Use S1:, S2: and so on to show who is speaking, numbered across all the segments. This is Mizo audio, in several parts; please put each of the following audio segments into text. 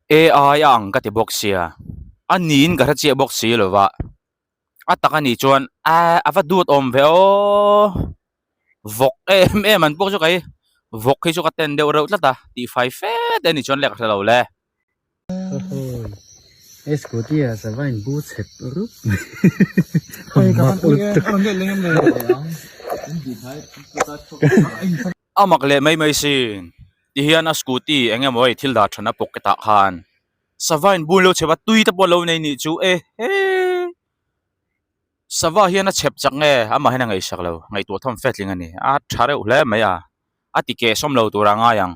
S1: AI a ang ka ti bawk sia, a niin ka hre chiah bawk si lo va, a tak a nih chuan a a va duat awm ve aw, vawk em em an pawh chu kei vawk hi chu ka ten deuh reuh tlat a, tihfai fe te a nih chuan le ka hre lo le. A mak leh mai mai sin. Ti hian a scooty eng emaw hei thil dah than a pocket ah khan sava in bun lo chhep a tui te pawh a lo nei nih chu e he sava hian a chhep chak nge amah hian a ngaihsak lo ngaihtuah tham fe tling a ni a tha reuh hle mai a a ti keh sawm lo tur a ngai ang.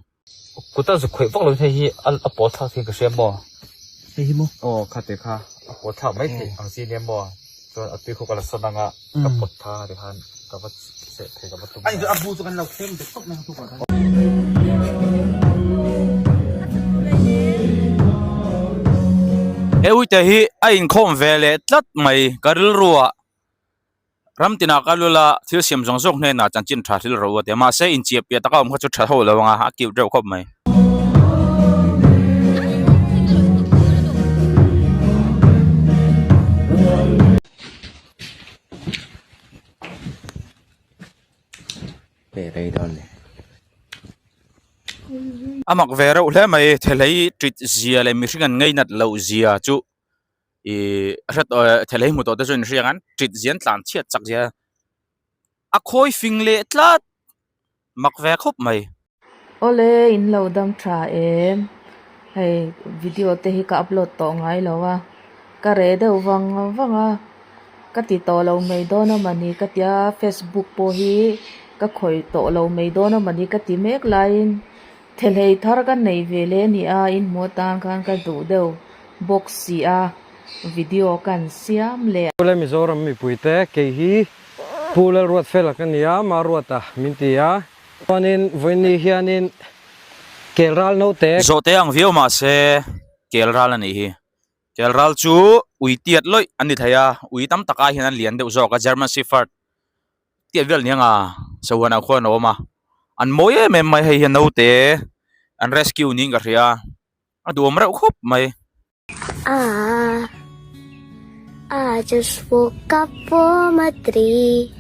S2: Kut a zuk khawih vak lo hei hi a pawl thlak thei ka hria maw?
S3: Hei hi maw?
S2: Aw khate kha a pawl thlak mai theih ang chi nia maw? Chuan a tui khaw ka la sawn anga ka pawt tha tikhan ka va seh thei ka va tum
S3: a. A bu chu kan lo thlem bet tawp mai ang tukah khan.
S1: He uite hi a inkhawm ve leh tlat mai ka rilru ah ram tinah ka lul a thil siam zawng zawng hnenah chanchin tha thil ro a ti a mahse inchiah piah taka awm kha chu tha ho lo ang a a cute reuh khawp mai. A mak ve reuh hle mai thelei tit zia leh mihring an ngei nat loh zia chu ih hre tawh thelei hmu tawh te chu an hria ang tit zia an tlan chhiat chak zia a khawi fing leh tlat mak ve khawp mai.
S4: Awle in lo dam tha em hei video te hi ka upload tawh ngai lo a ka reh deuh vang vang a ka ti tawh lo mai dawn a mawni ka tia facebook pawh hi ka khawih tawh lo mai dawn a mawni ka ti mek laiin thelhei thar ka nei ve leh a ni a inhmuh atan khan ka duh deuh bawk si a video kan siam leh.
S5: Awle Mizoram mipuite kei hi Pu Lalruatfela ka ni a Maruata min ti a. Chuanin vawiinni hianin kel ral naute.
S1: Zawhte ang viau mahse kel ral a nih hi. Kel ral chu ui tiat lawih an ni thei a, ui tam tak ai hian an lian deuh zawk a, German Shepherd tiat vel nia nga Sahuanah khuan a awm a, an mawi em em mai hei hian naute an rescue niin ka hria a, a duhawm reuh khawp mai.
S6: Ah, I just woke up for my tree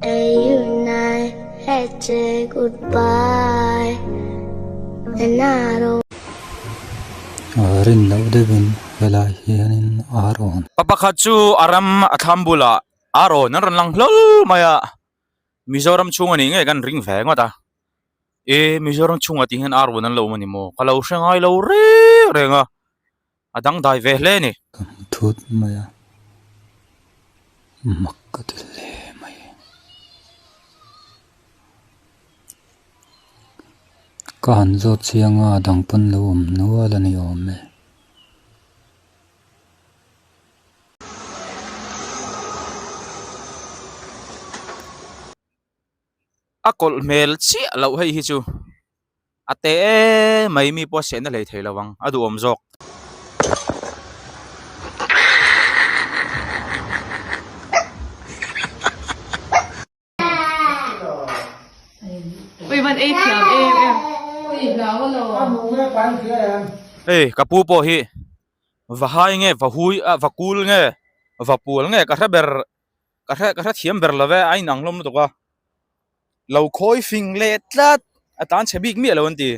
S6: And you and I had to say goodbye And I don't
S7: Rin loh deuhin helai hianin ar awn.
S1: Pa pakhat chu a ram a thlam bulah ar awn an rawn lang hlawl mai a, Mizoram chhung a nih ngei kan ring ve ngawt a. E Mizoram chhungah tih hian ar vun an lo awm a ni maw? Ka lo hre ngai lo reng reng a, a dangdai ve hle a ni.
S7: Ka hmu thut mai a, mak ka ti hle mai. Ka han zawt chiang a, a dang pawn lo awm nual a ni awm e.
S1: A kawlh hmel chiah loh hei hi chu a te em mai mi pawh a sehna hlei thei lo ang a duhawm zawk. Hei ka pu pawh hi vahai nge vahui ah vakul nge vapual nge ka hre ber. Ka hre ka hre thiam ber lo ve a inang hlawm lutuk a lo khawi fing leh tlat a tan chhe bik miah lo an ti.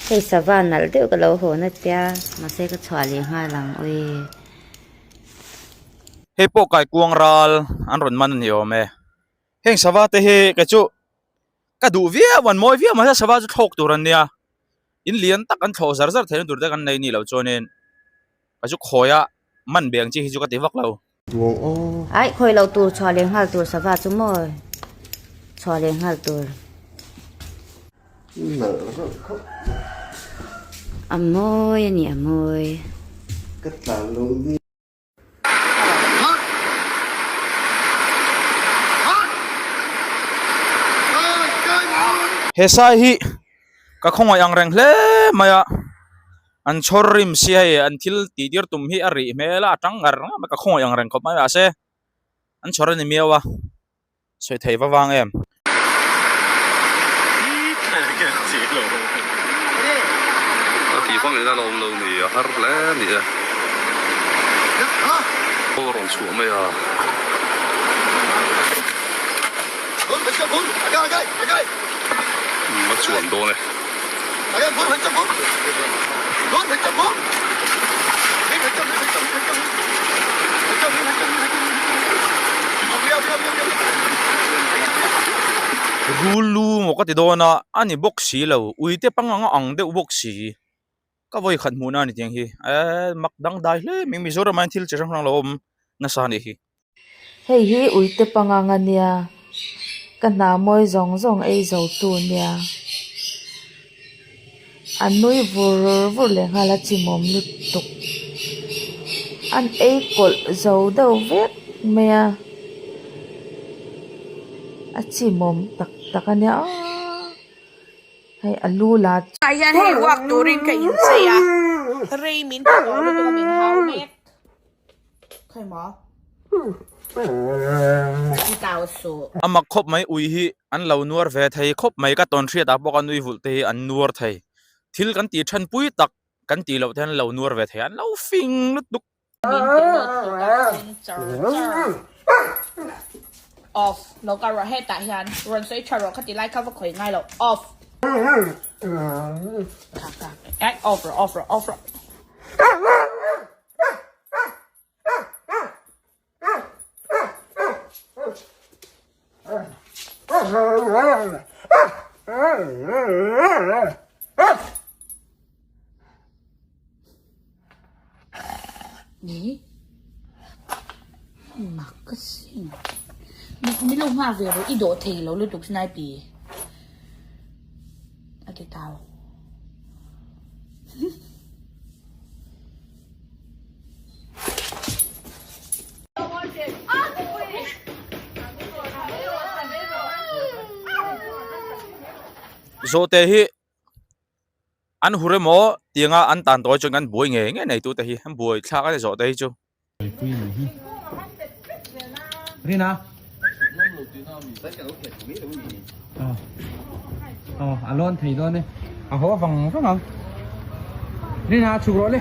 S8: Hei sava nalh deuh ka lo haw na tia mahse ka chhuah leh nghal ang awi.
S1: Hei pawh kaikuang ral an rawn man a ni awm e. Heng sava te hi kei chu ka duh viau an mawi viau mahse sava chu thlawk tur an nia. In lian tak an thlawh zar zar theihna tur te kan nei nih loh chuanin ka chu khawi a man ve ang chi hi chu ka ti vak lo.
S8: Aih khawi loh tur chhuah leh nghal tur sava chu maw chhuah leh nghal tur. A mawi a ni a mawi.
S9: Ka tlan lo ni.
S1: He sai hi ka khawngaih ang reng hle mai a an chhawr rim si hei an thil tih tir tum hi a rih hmel a a tang ngar ngar mai ka khawngaih ang reng khawp mai mahse an chhawr a ni miau a. Sawi thei va vang em?
S10: A tih vang in a lo awm lo ni, a har hle a ni e. Aw a rawn chhuah mai a. Umm a chuan dawn e.
S1: Rul lu maw ka ti dawn a, a ni bawk si lo, uite pangang a ang deuh bawk si, ka vawi khat hmuhna a ni tiang hi, eee mak dangdai hle mai Mizoram ah hian thil chi hrang hrang lo awm nasa a nih hi.
S4: Hei hi uite pangang a nia, ka hna mawi zawng zawng ei zo tu nia. A nui vur vur leh nghal a chimawm lutuk. An ei kawlh zo deuh vek mai a, a chimawm tak tak a nia aaa. Hei a lu la chu.
S11: Tah hian hei walk turin ka inchei a, rei min ti tawh lutuk a min hau mek.
S1: A mak khawp mai ui hi an lo nuar ve thei khawp mai ka tawn hriat ah pawh kan ui vulh te hi an nuar thei thil kan tih than pui tak kan tih loh te an lo nuar ve thei an lo fing lutuk.
S11: Off lo ka rawh hetah hian rawn sawi tha rawh khati lai kha va khawi ngai lo off off rawh off rawh off rawh. Mi lo nghak ve rawh i dawh thei lo lutuk snipe a ti tau.
S1: Zawhte hi an hur emaw tianga an tan tawi chuan kan buai ngei ngei nei tute hi an buai thlak a ni zawhte hi chu.
S5: Rina Aw a lawn thei dawn e a haw vang vang ang Rina chhuk rawh le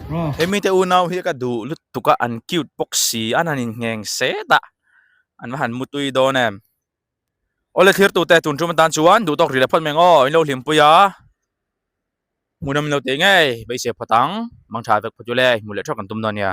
S5: Aw.
S1: Hemi te unau hi ka duh lutuk a an cute bawk si an han inngheng set a an va han mutui dawn em. Awle thirtute tun tum atan chuan duh tawk rih leh phawt mai ang aw in lo hlimpui a. Hmuhnawm lo teh ngei beisei phawt ang, mangtha vek phawt ule, hmuh leh theuh kan tum dawn nia.